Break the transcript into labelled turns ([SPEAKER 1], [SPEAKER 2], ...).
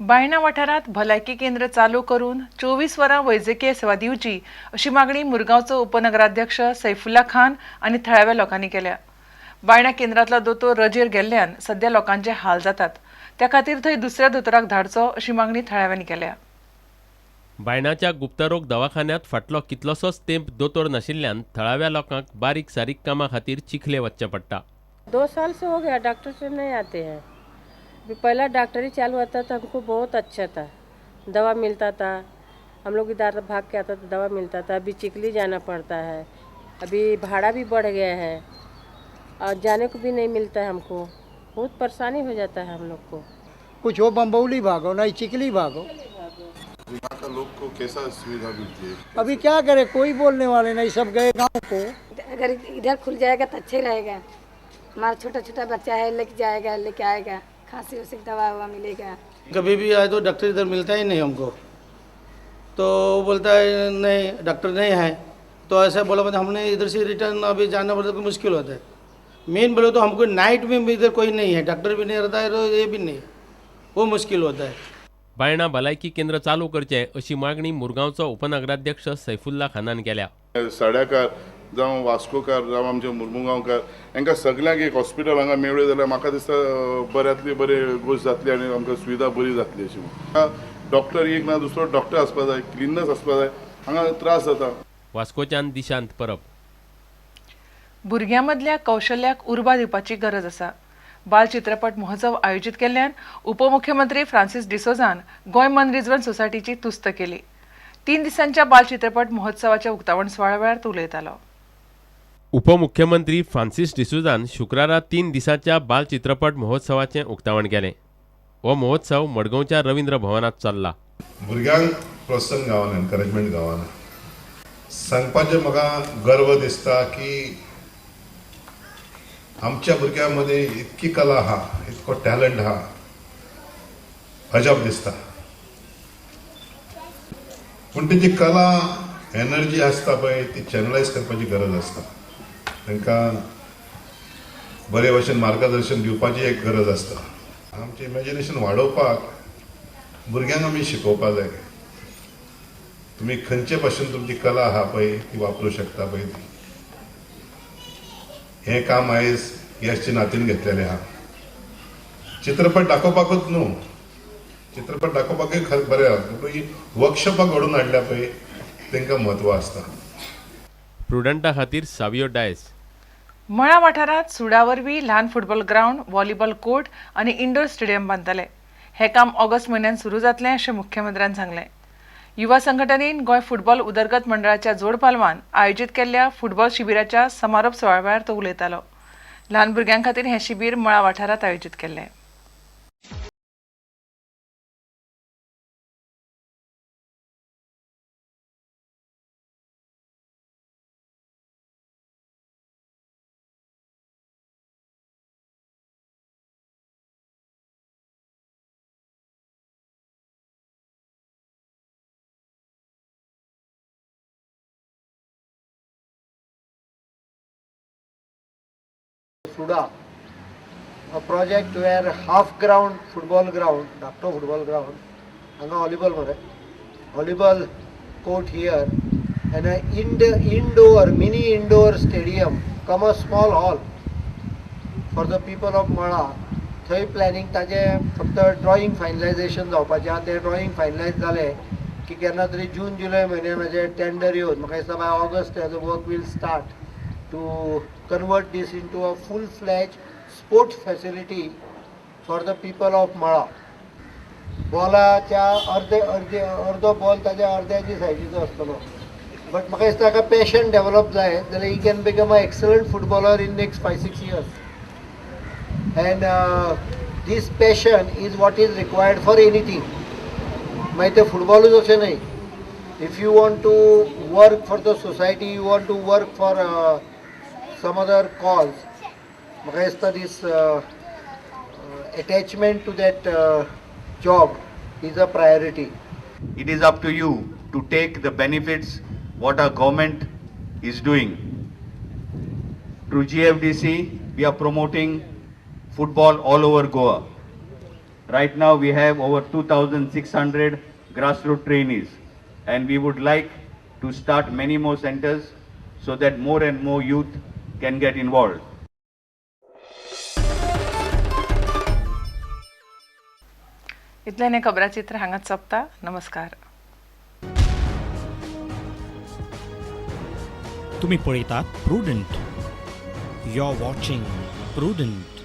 [SPEAKER 1] बायणा वाठारांत भलायकी केंद्र चालू करून 24 वरां वैजकीय सेवा दिवची अशी मागणी मुरगांवचो उपनगराध्यक्ष सैफुल्ला खान आनी थळाव्या लोकांनी केल्या. बायणा केंद्रांतलो दोतोर रजेर गेल्ल्यान सध्या लोकांचे हाल जातात, त्या खातीर थंय दुसऱ्या दोतोराक धाडचो अशी मागणी थळाव्यांनी केल्या.
[SPEAKER 2] बायणाच्या गुप्तरोग दवाखान्यांत फाटलो कितलोसोच तेंप दोतोर नाशिल्ल्यान थळाव्या लोकांक बारीक सारीक कामां खातीर चिखले वचचें पडटा.
[SPEAKER 3] 2 साल से हो गया, डॉक्टर से नहीं आते हैं. अभी पहला डॉक्टर ही चालू होता था, हमको बहुत अच्छा था, दवा मिलता था. हम लोग इधर भाग के आता था, दवा मिलता था. अभी चिखली जाना पड़ता है, अभी भाड़ा भी बढ़ गया है और जाने को भी नहीं मिलता है हमको. बहुत परेशानी हो जाता है हम लोग को.
[SPEAKER 4] कुछ हो बम्बौली भागो, नहीं चिखली भागो.
[SPEAKER 5] यहाँ का लोग को कैसा सुविधा मिलती है?
[SPEAKER 4] अभी क्या करे, कोई बोलने वाले नहीं, सब गए गांव को.
[SPEAKER 6] अगर इधर खुल जाएगा तो अच्छा ही रहेगा. हमारा छोटा छोटा बच्चा है, लेके जाएगा लेके आएगा, खांसी उसी दवा ववा मिलेगा.
[SPEAKER 7] कभी भी आए तो डॉक्टर इधर मिलता ही नहीं हमको, तो वो बोलता है नहीं डॉक्टर नहीं है. तो ऐसा बोला, मतलब हमने इधर से रिटर्न अभी जाना पड़ता तो मुश्किल होता है. मेन बोले तो हमको नाइट में भी इधर कोई नहीं है, डॉक्टर भी नहीं रहता है, तो ये भी नहीं, वो मुश्किल होता है.
[SPEAKER 2] बायणा भलायकी केंद्र चालू करचें अशी मागणी मुरगांवचो उपनगराध्यक्ष सैफुल्ला खानान केल्या.
[SPEAKER 5] सड्याकार जावं वास्कोकार जावं आमचे मुर्मुगांवकार हांकां सगल्यांक एक हॉस्पिटल हांगा मेळ्ळें जाल्यार म्हाका दिसता बऱ्यांतली बरी गोश्ट जातली आनी आमकां सुविधा बरी जातली अशी म्हणून. डॉक्टर एक ना दुसरो डॉक्टर आसपा जाय, क्लिननेस आसपा जाय, हांगा त्रास जाता.
[SPEAKER 2] वास्कोच्यान दिशांत परब.
[SPEAKER 1] भुरग्यां मदल्या कौशल्याक उर्बा दिवपाची गरज आसा. बाल चित्रपट महोत्सव आयोजीत केल्ल्यान उपमुख्यमंत्री फ्रांसीस डिसोझान गोंय मनरिजवण सोसायटीची तुस्त केली. 3 दिसांच्या बाल चित्रपट महोत्सवाच्या उक्तावण सुवाळ्या वेळार तो उलयतालो.
[SPEAKER 2] उपमुख्यमंत्री फ्रांसीस डिसोझान शुक्रारा 3 दिसांच्या बाल चित्रपट महोत्सवाचें उक्तावण केलें. हो महोत्सव मडगांवच्या रवींद्र भवनांत चल्ला.
[SPEAKER 8] भुरग्यांक प्रोत्साहन गावना, एनकरेजमेंट गावना. सांगपाचें म्हाका गर्व दिसता की आमच्या भुरग्यां मदीं इतकी कला आहा, इतको टॅलंट आहा, अजाप दिसता. पूण तेजी कला एनर्जी आसता पळय ती चॅनलायज करपाची गरज आसता. तांकां बरे भशेन मार्गदर्शन दिवपाची एक गरज आसता. आमचें इमेजिनेशन वाडोवपाक भुरग्यांक आमी शिकोवपाक जाय. तुमी खंयचे भाशेन तुमची कला आहा पळय ती वापरूं शकता पळय ती. हें काम आयज यशच्या नातीन घेतलेलें आहा. चित्रपट दाखोवपाकूच न्हू, चित्रपट दाखोवपाकूय खरें बरें आहा, पूण वर्कशॉपां घडोवन हाडल्या पळय तांकां म्हत्व आसता.
[SPEAKER 2] प्रुडंटा खातीर सावियो डायस.
[SPEAKER 1] मळा वाठारांत सुडा वरवीं ल्हान फुटबॉल ग्रावंड, व्हॉलीबॉल कोर्ट आनी इंडोर स्टेडियम बांदतले. हें काम ऑगस्ट म्हयन्यांत सुरू जातलें अशें मुख्यमंत्र्यान सांगलें. युवा संघटनेन गोंय फुटबॉल उदरगत मंडळाच्या जोडपालवान आयोजीत केल्ल्या फुटबॉल शिबिराच्या समारोप सुवाळ्या वेळार तो उलयतालो. ल्हान भुरग्यां खातीर हें शिबीर मळा वाठारांत आयोजीत केल्लें.
[SPEAKER 4] SUDA, a project where half ground football ground, धाकटो football ground, हांगा volleyball मरे, volleyball court here and a indoor mini indoor stadium come a small hall for the people of Mala. थंय प्लॅनिंग ताजें फक्त ड्रॉइंग फायनलायजेशन जावपाचें आहा. तें drawing finalise जालें की केन्ना तरी जून जुलय म्हयन्यान म्हाजें टेंडर येवन म्हाका दिसता बाय August the work will start to convert this into a full-fledged sports facility for the people of Mala. बॉलाच्या अर्दे अर्दे अर्दो बॉल ताज्या अर्द्याची सायजीचो आसतलो, बट म्हाका दिसता ताका पॅशन डेवलप जाय जाल्यार he can become a excellent footballer in next 5-6 years. And this passion is what is required for anything. मागीर तें फुटबॉलूच अशें न्हय, if you want to work for the society, you want to work for some other cause, म्हाका दिसता this attachment to that job is a priority.
[SPEAKER 9] It is up to you to take the benefits what our government is doing. Through GFDC, we are promoting football all over Goa. Right now we have over 2,600 grassroots trainees, and we would like to start many more centers so that more and more youth can get involved.
[SPEAKER 1] इतल्यान हें खबराचित्र हांगाच सोंपता. नमस्कार.
[SPEAKER 10] तुम्ही पळयतात Prudent. You are watching Prudent.